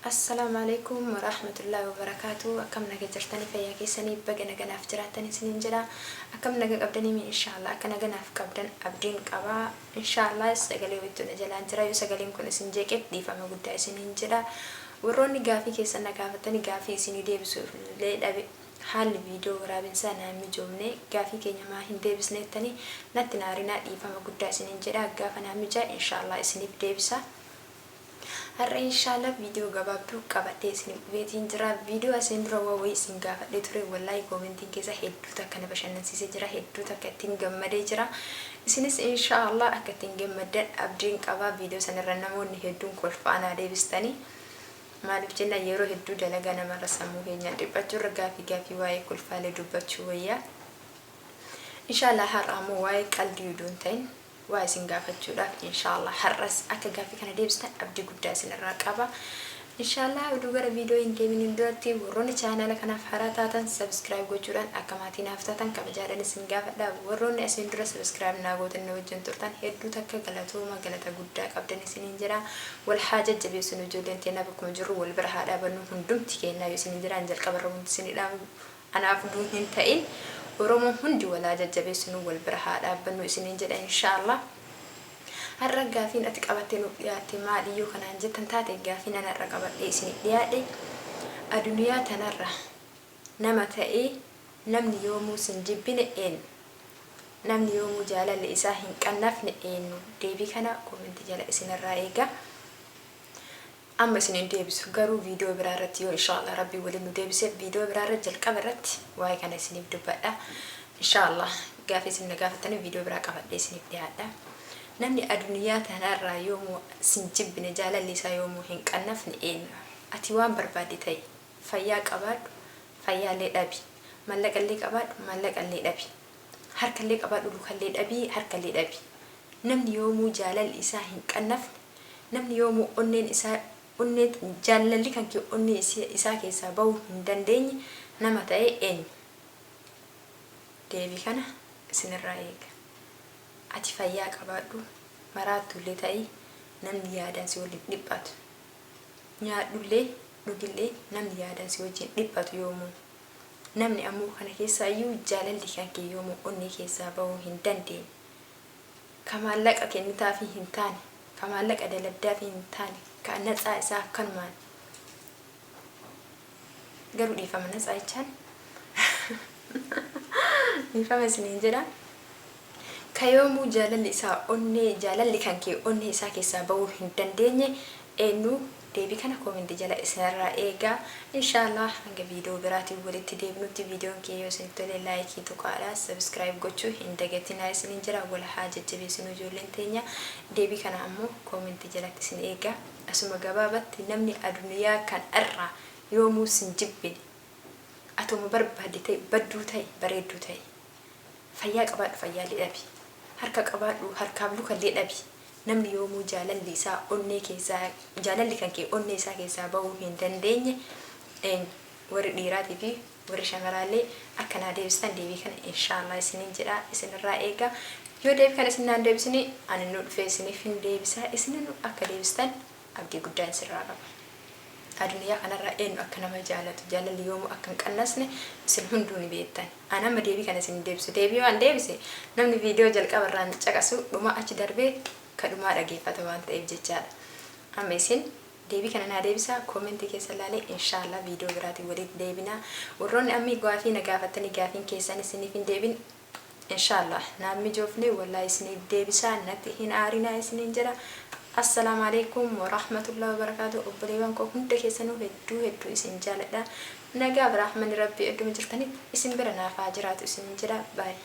Assalaamu Aleykum Warahmatullahi Wabarakaatu. Akkam naga jirtanii? Fayyaa keessanii? Baga naganaaf jiraattan isiniin jedha. Akkam naga qabdanii? Mi inshaallah akka naganaaf qabdan abdiin qaba. Inshaallah sagalee wayittuu na jalaan jira. Yoo sagaleen kun isin jeeqeef dhiifama guddaa isiniin jedha. Warroonni gaafii keessan na gaafattanii gaafii isinii deebisuuf illee dhabe, haalli viidiyoo waraabinsaa naa hin mijoomne, gaafii keenya maa hin deebisne jettanii natti hin aarinaa, dhiifama guddaa isiniin jedha. Gaafa naa mijaa'e inshaallah isiniif deebisa. Har'a inshallah video gabaabduu qabadhee isiniif dhufeetiin jira. Video asiin dura waa wayii isin gaafadhee ture, wallaahi koomentiin keessa hedduu takka na bashannansiisee jira, hedduu takka ittiin gammadee jira. Isinis inshallah akka ittiin gammaddan abdiin qaba. Video sanarra namoonni hedduun kolfaa naa deebistanii. Maaliif jenna, yeroo hedduu dalagaa namarra sammuu keenyaan dhiphachuurra gaafii gaafii waa'ee kolfaalee dubbachuu wayyaa. Inshallah har'a ammoo waa'ee qaldii uduu hin ta'in waa isin gaafachuudhaaf, inshaallah har'as akka gaaffii kana deebistan abdii guddaa isin irraa qaba. Inshaallah oduu gara viidiyoo hin deeminiin duratti, warroonni chaanaala kanaaf haaraa taatan subscribe gochuudhaan akka maatii naaf taatan kabajaadhaan isin gaafadha. Warroonni asiin dura subscribe naa gootan, na wajjin turtan, hedduu takka galatooma, galata guddaa qabdan isiniin jedha. Wal haa jajjabeessinu, ijoolleen teennaa bakkuma jirru wal bira haa dhaabannu hundumti keennaa yoo isiniin jedhaan, jalqabarra wanti isin dhaamu anaaf uduu hin ta'in, Oromoon hundi wal haa jajjabeessinu, wal bira haa dhaabbannu isiniin jedha inshaallah. Har'a gaafiin ati qabattee nuuf dhiyaatte maali yoo kanaan jettan taate, gaafiin an har'a qabadhee isiniif dhiyaadhe, aduniyaa tanarra nama ta'ee namni yoomuu sin jibbine eennu? Namni yoomuu jaalalli isaa hin qannafne eennu? Deebii kana comment jala isinirraa eega. Amma isin hin deebisu, garuu viidiyoo biraa irratti, yoo inshaallah Rabbiin waliin nu deebise, viidiyoo biraa irra jalqaba irratti waa'ee kana isiniif dubbadha. Inshaallah gaafii isin na gaafattaniif viidiyoo biraa qabadhee isiniif dhiyaadha. Namni aduniyaa tanarraa yoomuu sin jibbine, jaalalli isaa yoomuu hin qannafne eenyu? Ati waan barbaadde ta'i. Fayyaa qabaadhu, fayyaallee dhabi. Mallaqallee qabaadhu, mallaqallee dhabi. Harkallee qabaadhu, lukallee dhabi, harkallee dhabi. Namni yoomuu jaalalli isaa hin qannafne, namni yoomuu onneen isaa onnee jaalalli kan kee onnee isaa keessaa bahuu hin dandeenye nama ta'e eenyu? Deebii kana isinirraa eega. Ati fayyaa qabaadhu, maraattuullee ta'i, namni yaadaan si waliin dhiphatu. Nyaadhullee dhugillee, namni yaadaan si wajjin dhiphatu yoomuu. Namni ammoo kana keessaayyuu jaalalli kan kee yoomuu onnee keessaa bahuu hin dandeenye, ka maallaqa kennitaafii hin taane, ka maallaqa daladdaafii hin taane, ka natsaa isaa akkanumaan, garuu dhiifama, natsaa jechaan dhiifama isiniin jedha. Ka yoomuu jaalalli isaa onnee jaalalli kan kee onnee isaa keessaa bahuu hin dandeenye eenyu? Deebii kana comment jala isinirraa eega. Inshaallah hanga viidiyoo biraatiin walitti deebinutti, viidiyoon kiyya yoo isinitti tole like tuqaadha, subscribe gochuu hin dagatinaa isiniin jira. Wal haa jajjabeessinu, ijoolleen teenya. Deebii kana ammoo comment jalatti isin eega. Asuma gabaabatti, namni aduniyaa kan irraa yoomuu sin jibbine, atuma barbaadde ta'e, badduu ta'e, bareedduu ta'e, fayyaa qabaadhu, fayyaallee dhabi, harka qabaadhu, harkaaf lukallee dhabi, namni yoomuu jaalalli isaa onnee keessaa jaalalli kan kee onnee isaa keessaa bahuu hin dandeenye eenyu? Warri dhiiraatii fi warri shamaraallee akka naa deebistan deebii kana inshaallah isiniin jedha, isinirraa eega. Yoo deebii kana isin naan deebisini, ani nu dhufee isiniif hin deebisa. Isininu akka deebistan abdii guddaan isinirraa qaba. Aduniyaa kanarraa eenyu akka nama jaalatu, jaalalli yoomuu akka hin qannasne isin hunduu ni beektan. An amma deebii kana isin hin deebisu. Deebii yoo an deebise, namni viidiyoo jalqaba irraan caqasu dhuma achi darbee ka dhumaa dhageeffata waan ta'eef jechaadha. Amma isin deebii kana naa deebisaa, koomentii keessa laalee inshaallah viidiyoo biraatiin walitti deebina. Warroonni ammi gaafii na gaafattanii gaafiin keessan isiniif hin deebin, inshaallah naan mijoofne, wallaahi isiniif deebisaa, natti hin aarinaa isiniin jedha. Assalaamu alaikum warahmatullahi wabarakaatu. Obboleewwan koo hunda keessanuu hedduu hedduu isin jaaladha. Nagaa birahmani Rabbii idduma jirtanitti isin bira naaf haa jiraatu isiniin jedha. Baay'ee.